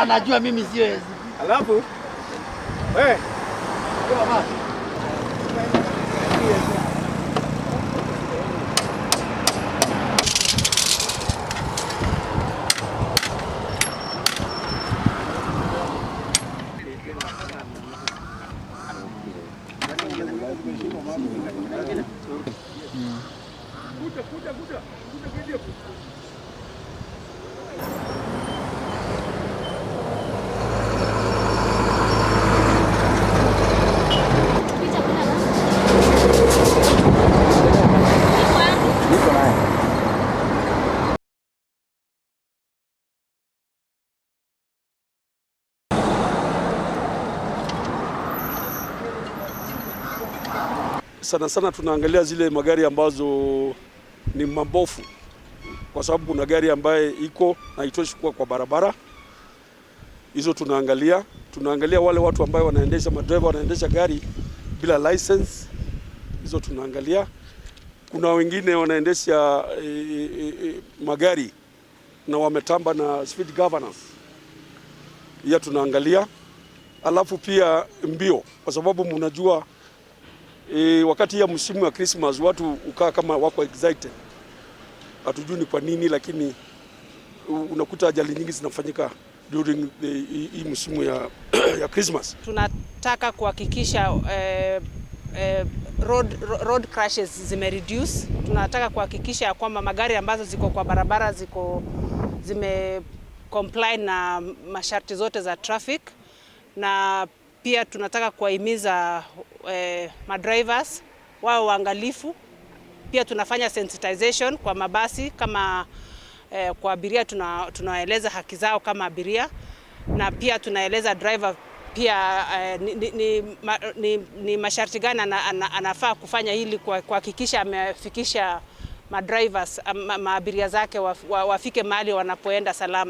Najua mimi sio. Alafu wewe. Sana sana tunaangalia zile magari ambazo ni mabofu, kwa sababu kuna gari ambaye iko na haitoshi kuwa kwa barabara. Hizo tunaangalia. Tunaangalia wale watu ambao wanaendesha, madereva wanaendesha gari bila license, hizo tunaangalia. Kuna wengine wanaendesha magari na wametamba na speed governors, hiyo tunaangalia. Alafu pia mbio, kwa sababu mnajua wakati ya msimu wa Christmas watu ukaa kama wako excited, hatujui ni kwa nini, lakini unakuta ajali nyingi zinafanyika during hii msimu ya Christmas. Tunataka kuhakikisha road crashes zime reduce. Tunataka kuhakikisha ya kwamba magari ambazo ziko kwa barabara zime comply na masharti zote za traffic, na pia tunataka kuwahimiza madrivers wao waangalifu. Pia tunafanya sensitization kwa mabasi kama kwa abiria tunawaeleza haki zao kama abiria, na pia tunaeleza driver pia ni masharti gani anafaa kufanya ili kuhakikisha amefikisha madrivers maabiria zake wafike mahali wanapoenda salama.